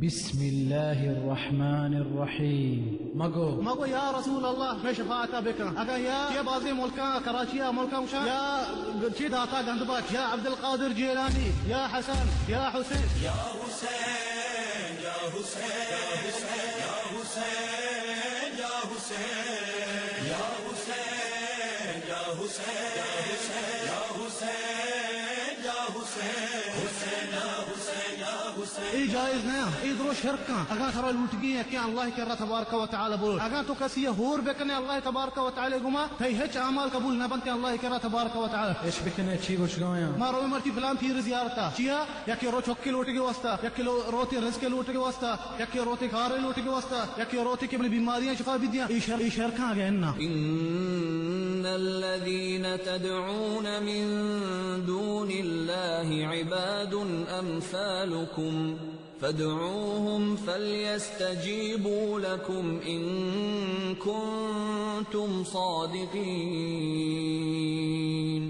بسم الله الرحمن الرحيم. مگو. مگو یا رسول اللہ، مئے شفاعت ءَ بکن. اگاں یا، چیا بازیں ملکاں، کراچی ءِ ملکاں گوشاں، یا چی داتا گند بخش، یا عبدالقادر جیلانی، یا حسن، یا حسین. یا حسین، یا حسین، یا حسین، یا حسین، یا حسین، یا حسین، یا حسین، یا حسین، یا حسین، یا حسین، حسین، یا حسین، یا حسین. اے جائز نہ، اے درو شرک اں. اگاں ترا لوٹگی ایں کہ اللہ ءِ کرا تبارک و تعالی بلوٹ، اگاں تو کسی ءَ ہور بکنے اللہ تبارک و تعالی گما، تئی ہچ اعمال قبول نہ بنت اللہ ءِ کرا تبارک و تعالی. اش بکنے چی گوشگایاں؟ ما رویں مرچی فلان پیر زیارتا. چیا؟ یکے رو چکے لوٹگے واسطہ، یکے لو-، روتے رزق لوٹگے واسطہ، یکے روتے کارے لوٹگے واسطہ، یکے روتے کہ منی بیماریاں شفا بدیاں. اے شر-، اے شرکاں اگہ اناں. إن الذين تدعون من دون الله عباد أمثالكم فادعوهم فليستجيبوا لكم إن كنتم صادقين.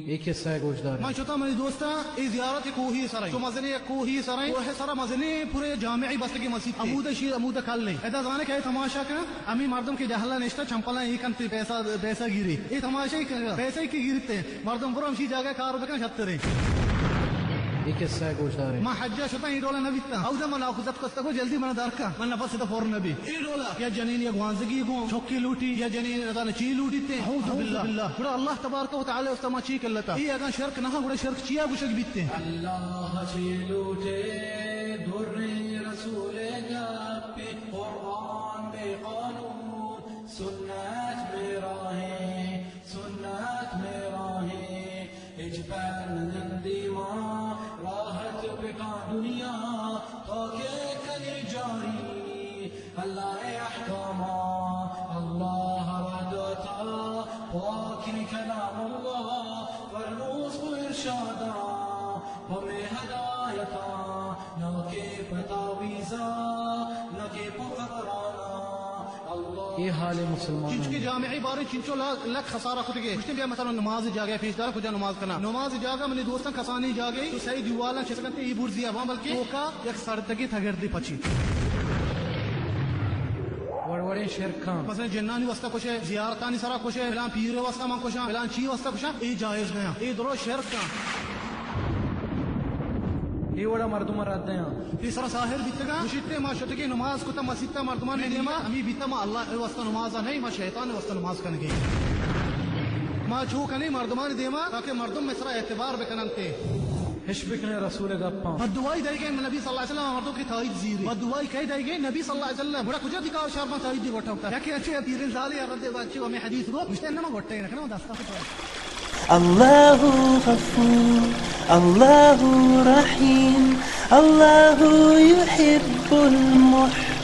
اے قصہ ءَ گوش دار. من شتاں منی دوستاں، اے زیارت کوہی سرا ایں. چو مزنیں یک کوہی سرا ایں. کوہ سرا مزنیں پورے جامعی بستگیں مسیت. ہمودا شیر، ہمودا کل ایں. ادا زانے کہ اے تماشا کن، ہمے مردم کہ جہلا نشتا، چمپلاں اے کنت، پیسہ، پیسہ گیری. اے تماشا ایں کہ پیسہ کہ گیرتے. مردم برو ہمشی جاگہ کار بکن، شتریں. اے قصہ ءَ گوش دارے. ما حج ءَ شتاں، اے ڈولا نہ بیتاں. اودا ما ناخوزتک کستگو جلدی منا درکا، من نفس ادا پر نبی. اے ڈولا یا جنین یا گوانزگی گوں چکی لوٹی، یا جنین نزانہ چی لوٹیتے. اعوذ باللہ. گڑا اللہ تبارک و تعالی است ما چی کلتا؟ اے اگاں شرک نہ، گڑا شرک چیا گوشگ بیتے؟ اللہ چی لوٹے، دریں رسول گپی، قرآن بے قانون، سنت بے راہیں، سنت بے راہیں. ہچبر ننندی ما راحت بکاں دنیا، تو کہ کنی جاری اللہ احکاما. اللہ را داتا پاکیں کلام اللہ، فرموز و ارشادا، پہ مئے ہدایتا، نہ کہ پہ تعویذا، نہ کہ پہ قبرانا. اے حال مسلمان. چنچو کہ جامعی باریں چنچو لا-، لک خسارہ کتگے. گوشتے بیا مثلا نماز جاگہ پیش دار، کجا نماز کنا؟ نماز جاگہ منی دوستاں کسانیں جاگہ تو سہی دیوالاں چست کنتے، اے برزی عوام، بلکہ توکا یک سڑتگے تگردے پچی. وڑ وڑیں شرکاں. مثلا جنانی واسطہ کشے، زیارتانی سرا کشے، فلان پیر واسطہ من کشاں، فلان چی واسطہ کشاں، اے جائز نہ. اے درو شرکاں. اے وڑا مردم رد دیاں. پیسرا ساحر بیتگاں، گوشیتے ما شتگیں نماز کتا مسیتا مردمانی دیما، ہمیں بیتا ما اللہ واسطہ نماز نہیں، ما شیطان واسطہ نماز کنگے. ما چو کنیں مردمانی دیما تاکہ مردم مصرا اعتبار بکننتے. اش بکنے رسول گپاں. بددعائی دئیگے نبی صلی اللہ علیہ وسلم مردم کی تائید زیری. بددعائی کئے دئیگے؟ نبی صلی اللہ علیہ وسلم. گڑا کجا دی کار شار ما تائید دی گوٹا ہوتا؟ یا کہ اچھے پیریں زالی یا رد بچے ہمیں حدیث گو، مجھتے نہ گوٹے نہ، نہ دستا. الله غفور، الله رحيم، الله يحب المحسنين.